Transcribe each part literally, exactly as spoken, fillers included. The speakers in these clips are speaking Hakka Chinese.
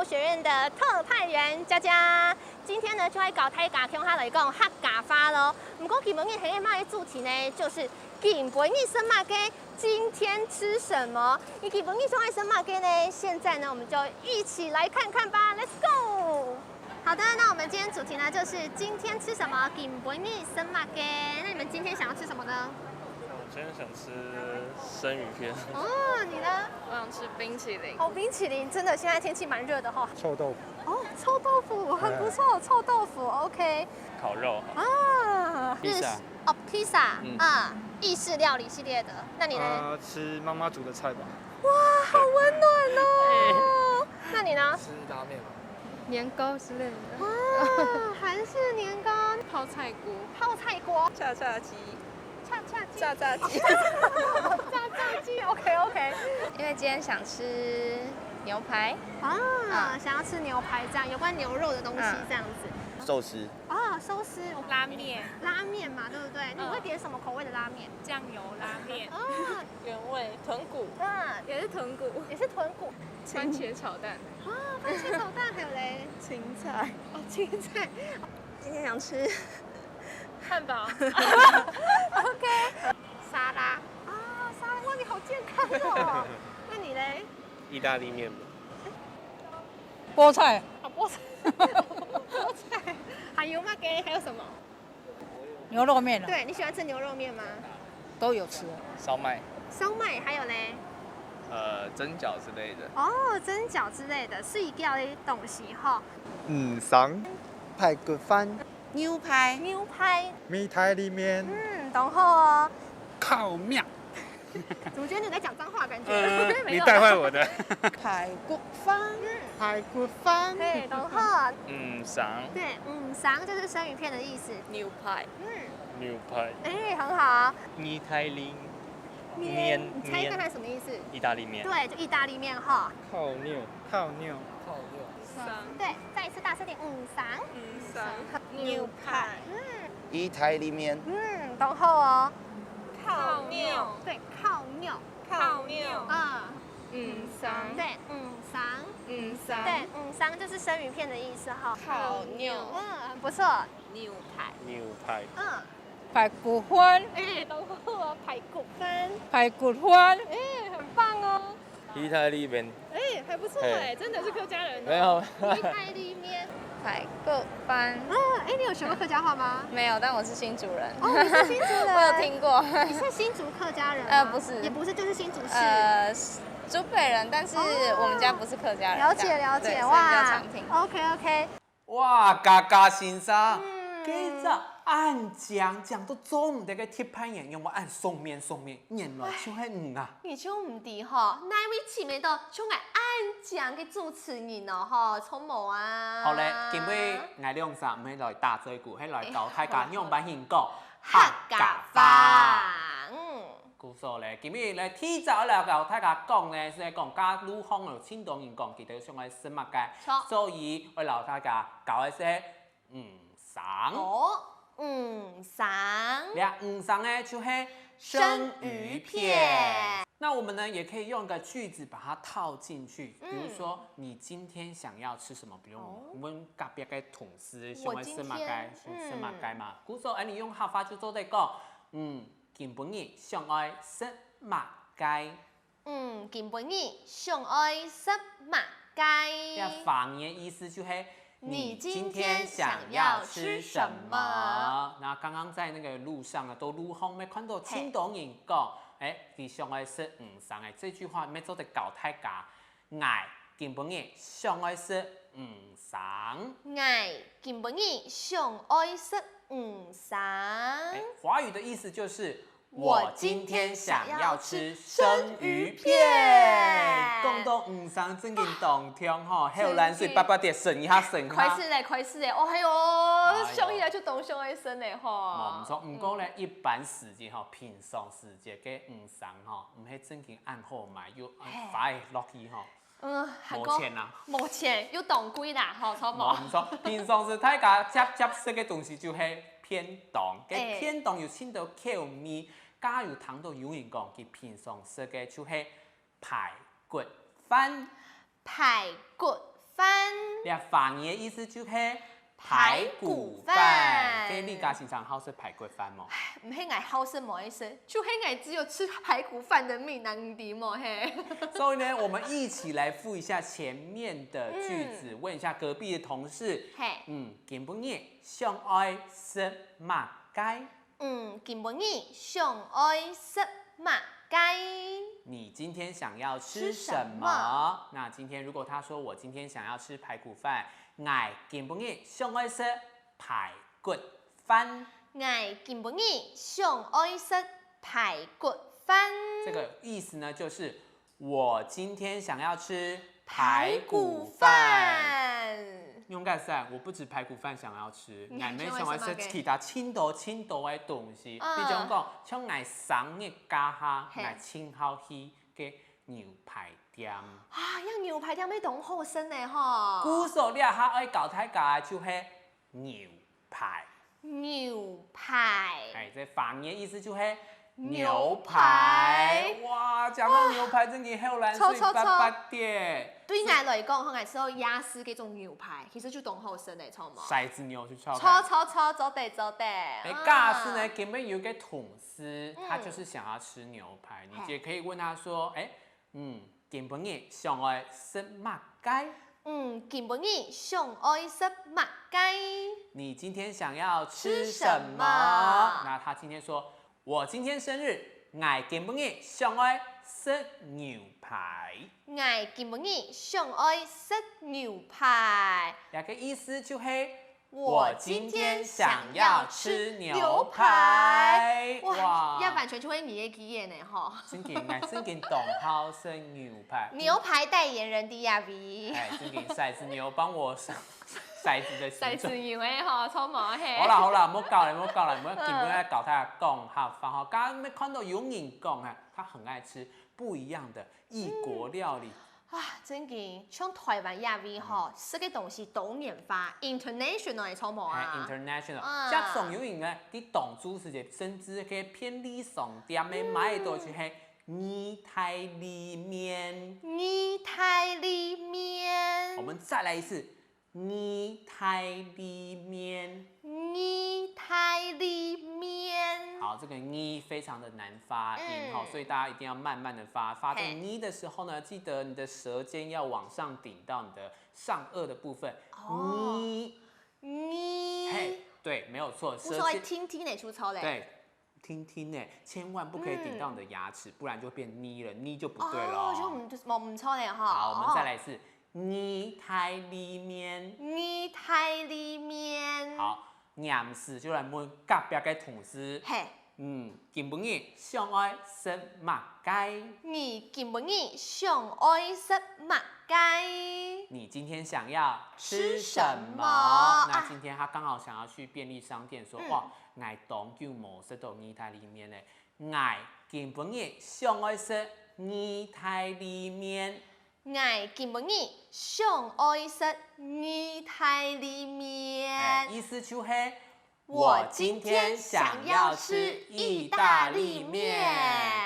學院的特派員佳佳，今天呢就愛教大家共下來講客家話咯。毋過今晡日係麼个主題呢？就是今晡日食麼个，今天吃什麼？你今晡日想愛食麼个呢？現在呢，我們就一起來看看吧。Let's go！好的，那我們今天主題呢，就是今天吃什麼？今晡日食麼个？那你們今天想要吃什麼呢？我今天想吃生鱼片。哦，你呢？我想吃冰淇淋。哦，冰淇淋真的，現在天氣蠻熱的哈。臭豆腐。哦，臭豆腐很不錯，臭豆腐，OK。烤肉。啊，披萨日式哦，披萨，嗯啊，意式料理系列的。那你呢？啊，吃妈妈煮的菜吧。哇，好温暖哦。那你呢？吃拉面吧。年糕之类的。啊，韩式年糕、泡菜锅。泡菜锅、炸炸鸡。恰恰鸡、炸炸鸡。炸炸鸡，OK OK。因为今天想吃牛排。啊，啊想要吃牛排这样，有关牛肉的东西嗯这样子。寿司。哦，寿司、拉面。拉面嘛，对不对？你会点什么口味的拉面？酱油拉面。哦，原味豚骨。嗯，也是豚骨。也是豚骨。番茄炒蛋。啊，番茄炒蛋还有嘞，青菜。哦，青菜。今天想吃汉堡。 OK，沙拉啊，沙拉，哇，你好健康哦。那你嘞？意大利面吗？菠菜、啊，菠菜，菠菜，还有吗？给还有什么？牛肉面啊，对，你喜欢吃牛肉面吗？都有吃。烧麦。烧麦还有嘞？呃，蒸饺之类的。哦，蒸饺之类的，碎掉的东西哈。五常，排骨饭。牛排。牛排，米苔里面。嗯，然后哦，烤面。怎么觉得你有在讲脏话的感觉？呃，没有你带坏我的。排骨饭。排骨饭。对，然后嗯，上对，嗯，上就是生鱼片的意思。牛排。嗯，牛排。哎，很好。意大利面，你猜看它什么意思？意大利面。对，就意大利面哈。烤肉。烤肉。对，再一次大声点，嗯，上。嗯，三。牛排。嗯意大利面。嗯，然后哦，烤肉。对，烤肉。烤肉。啊，嗯，三。对，嗯，上。嗯，三。对，嗯，上就是生鱼片的意思哈。烤肉。嗯，很不错。牛排。牛排。嗯，排骨饭，哎，然后排骨饭。排骨饭，哎，很棒哦。意大利面。哎，还不错嘿哎，真的是客家人哦。没有。意大利面。排骨饭。啊，哎，你有学过客家话吗？没有，但我是新竹人。哦，你是新竹人。我有听过。你是新竹客家人吗？呃不是也不是，就是新竹市。呃，竹北人，但是哦我们家不是客家人。了解这样了解，对，所以比哇较常听。 OK OK，哇，嘎嘎先生，嗯这只恁靚靚到做毋得个特派員，仰會恁熟面熟面，原來就係你啊！你就毋知吼，哪位尋得到像𠊎恁靚个主持人哦吼，聰無啊？好咧，今晡𠊎兩儕毋係來打嘴鼓，係來教大家仰般形講客家話。嗯，故所咧，今晡日咧，第一隻愛來教大家講呢，係講假路項有盡多人講佢兜想愛食麼个，錯所以愛教大家教个係五常。哦，五常。這五常呢就係生魚片。那我們呢，也可以用一個句子把它套進去，比如嗯說你今天想要吃什麼，比如哦我們隔壁个同事想愛食麼个，我今天想食麼个嘛。故所，哎，你用客話就做得講，嗯，今晡日想愛食麼个。嗯，今晡日想愛食麼个？這方言意思就係你今天想要吃什麼？那剛剛在那個路上啊，都路項沒看到盡多人講，哎，你想愛食五常哎，這句話沒做得教大家。𠊎今晡日想愛食五常。 𠊎今晡日想愛食五常。哎，華語的意思就是我今天想要吃生魚片。講到五常正經當暢吼，口瀾水啪啪跌，歕一下歕一下。開始咧，開始咧，哦，哎哎喲，喲想起來就當想愛食咧吼。無毋著，毋過咧，一般時節吼，平常時節个五常吼，毋係正經恁好買，又嘿花落去吼，嗯，還無錢啊。無錢又當貴啦，吼，著無？無毋著，平常時大家輒輒食个東西就係便當，該哎便當有盡多口味，假如聽到有人講佢平常食个就係排骨飯。排骨飯。這華語个意思就係排骨飯該你家先生好食排骨飯無？毋係𠊎好食無愛食，就係𠊎只有吃排骨飯的命啊，你知無嘿？所以呢，我們一起來複一下前面的句子，問一下隔壁的同事，嘿，嗯，今晡日想愛食麼个？嗯，今晡日想愛食麼个？你今天想要吃吃什麼？什麼那今天如果他說我今天想要吃排骨飯，𠊎今晡日想愛食排骨飯。 𠊎今晡日想愛食排骨飯。這個意思呢，就是我今天想要吃排骨飯。飯。用蓋散，我不止排骨飯想要吃，你還沒還想要吃麼个想要吃其他盡多盡多个東西，嗯比如講，像𠊎生日該下，嘿𠊎盡好去个牛排店。啊，這牛排店乜當好食呢吼。故所這下愛教大家个就係牛排。牛排。哎，這華語个意思就係牛排。哇，講到牛排，真的口瀾水臭臭臭發發的。對𠊎來講，吼，𠊎食到夜市該種牛排，其實就當好食呢，著無？骰子牛去敲著著著，做得做得。哎，啊假使呢，今晡日有個同事，嗯他就是想要吃牛排，你嘿就可以問他說，哎，嗯，今晡日想愛食麼个？嗯，今晡日想愛食麼个？你今天想要吃吃什麼？什麼那他今天說，我今天生日，𠊎今晡日想愛食牛排。 𠊎今晡日想愛食牛排。這個意思就係我今天想要吃牛排。哇，這完全就係你个語言呢吼。真經，𠊎真經當好食牛排。牛排代言人在這位。哎，真經骰子牛幫我骰骰子的時陣。骰子牛个吼，著無嘿？好啦好啦，莫搞了莫搞了，莫緊張，愛搞他講客話吼。剛剛沒看到有人講哈，他很愛吃不一樣的異國料理。啊，真經，像台灣這位吼，食个東西多元化，international个著無哎啊？ ，international，啊加上有人呢，在當初時節，甚至該便利商店个買到就係義大利麵。義大利麵。我們再來一次，義大利麵。義大利麵。好，這個義非常的難發音哈，嗯所以大家一定要慢慢的發。發這個嘿義的時候呢，記得你的舌尖要往上頂到你的上顎的部分。哦義，義。嘿，對，沒有錯，不是愛舌尖聽聽个就著咧。對，聽聽呢，千萬不可以頂到你的牙齒，不然就變義了，義就不對哦，就了。毋就無毋著咧吼。好，我們再哦。來一次，義大利麵。義大利麵。。好，黏時就來問隔壁个同事，嘿，嗯，今晡日想愛食麼个？你今晡日想愛食麼个？你今天想要吃什麼？吃什麼那今天他剛好想要去便利商店，說，嗯哇，𠊎當久無食到義大利麵咧，𠊎今晡日想愛食義大利麵。 𠊎今晡日想愛食義大利麵。哎，意思就係我今天想要吃義大利麵。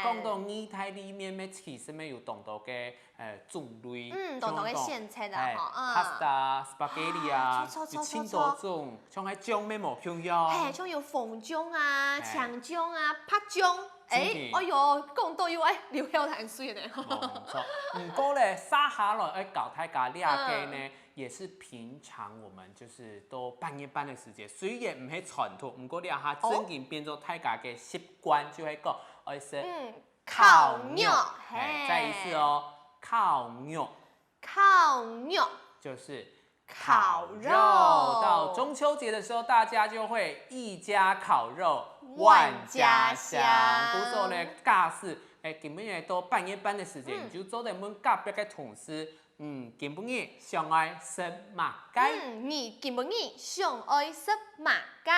講到義大利麵，乜其實乜有當多个呃種類，嗯，當多个選擇啊哎吼，嗯。 ，pasta、spaghetti 啊，啊，著著著有盡多種，像該醬乜無共樣。嘿，像有紅醬啊、哎青醬啊、白醬，哎真，的哎喲，講到又愛流口瀾水呢。無錯。毋過咧，接下來愛教大家這個呢，嗯也是平常我們就是都半夜班的時節，雖然毋係傳統，毋過這下正經變做大家个習慣，就係講愛食嗯，烤肉。烤肉，哎，嘿。再一次哦，烤肉。烤肉。就是烤肉。肉。到中秋節的時候，大家就會一家烤肉，萬家香。故所呢，假使，哎，今晡日到半夜班的時間，嗯。你就做得問隔壁个同事，嗯，今晡日想愛食麼个？嗯，你今晡日想愛食麼个？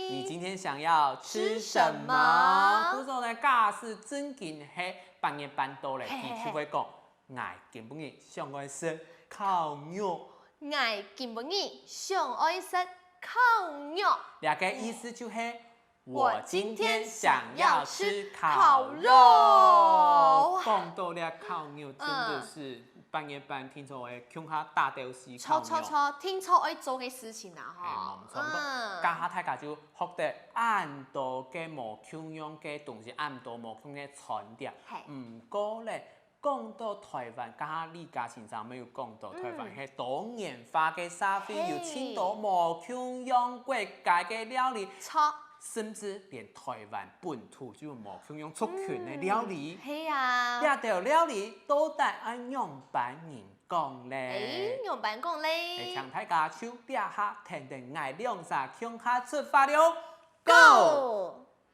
你今天想要吃什麼？吃什麼？故所呢，假使正經係半夜班到咧，嘿嘿嘿。佢就會講，𠊎今晡日想愛食烤肉。 𠊎今晡日想愛食烤肉。這個意思就係，我今天想要吃烤肉。講到這烤肉，真的是半夜半定著愛共下打鬥敘著著烤肉。著，定著愛做个事情啊吼。哎，無錯。該下大家就學得恁多个無共樣个東西，恁多無共樣个餐點。嘿。毋過咧，講到台灣，剛剛李嘉欣上面有講到，台灣係多元化个社會，有盡多無共樣國家个料理，著。甚至連台灣本土就有無共樣族群个料理。係啊。這兜料理到底愛仰般人講咧？誒，仰般講咧？請大家就這下跈等𠊎兩儕共下出發了。 Go！